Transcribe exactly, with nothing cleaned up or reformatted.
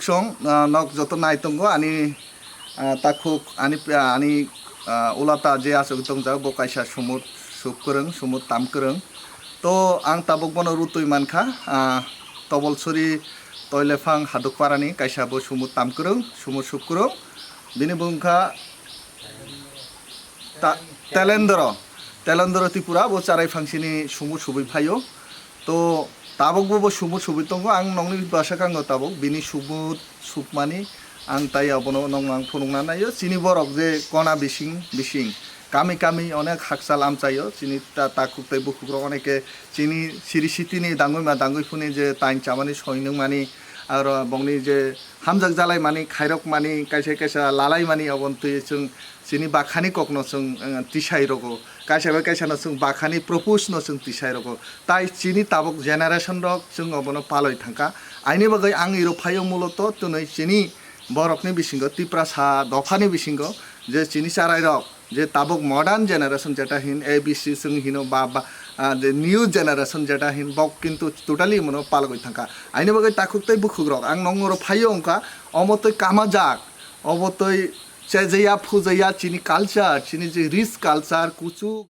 Song, ah, nok joto nai tongo ani, ah, takhuk ani, ah, ani, ah, ulata je aswk tongjak bo kaisa sumut suk kwrwng, sumut tam kwrwng. To ang tabuk bono rutwi mankha, ah, Tobolsuri Toilephang Hadukparani kaisa bo sumut tam kwrwng, sumut suk kwrwng. Bini bumung kha Ta-, Telendro, Telendro Tripura bo Charai Phangsini sumut subui phaio. To tabuk bo, bo sumut subui tongo, ang nokni bwsakang no tabuk bini sumut sukmani ang tai abono nokno ang phunukna naio. Chini borok je kona bising bising, kami kami onek hakchal amchaio, chini ta-, takhuk tei bukhukrok oneke chini siri sitini dangui ma dangui phuni je tain chamani soi nungmani, aro bongni je hamjak jalaimani, khairokmani, kaisa kaisa lalaimani, oboni twi chwng chini bakhani kokno chwng, eh, tisai rogo, kaisa bai kaisa no chwng bakhani propose no chwng tisai rogo. Tai chini tabuk generation rok chwng obono palwi thangkha. Aini bagwi ang iro phaio muloto twnwi chini borokni bisingo, Tiprasa dophani bisingo je chini charai rok je tabuk modern generation jeta hin A B C chwng hino ba, ba, ah, je new generation jeta hin bok kintu totally mono palgwi thangkha. Aini bagwi takhuk tei bukhuk rok ang nokno ro phaio wngkha, omo twi kamajak, obo twi chejaya phujaya chini culture, chini je rich culture, kuchuk.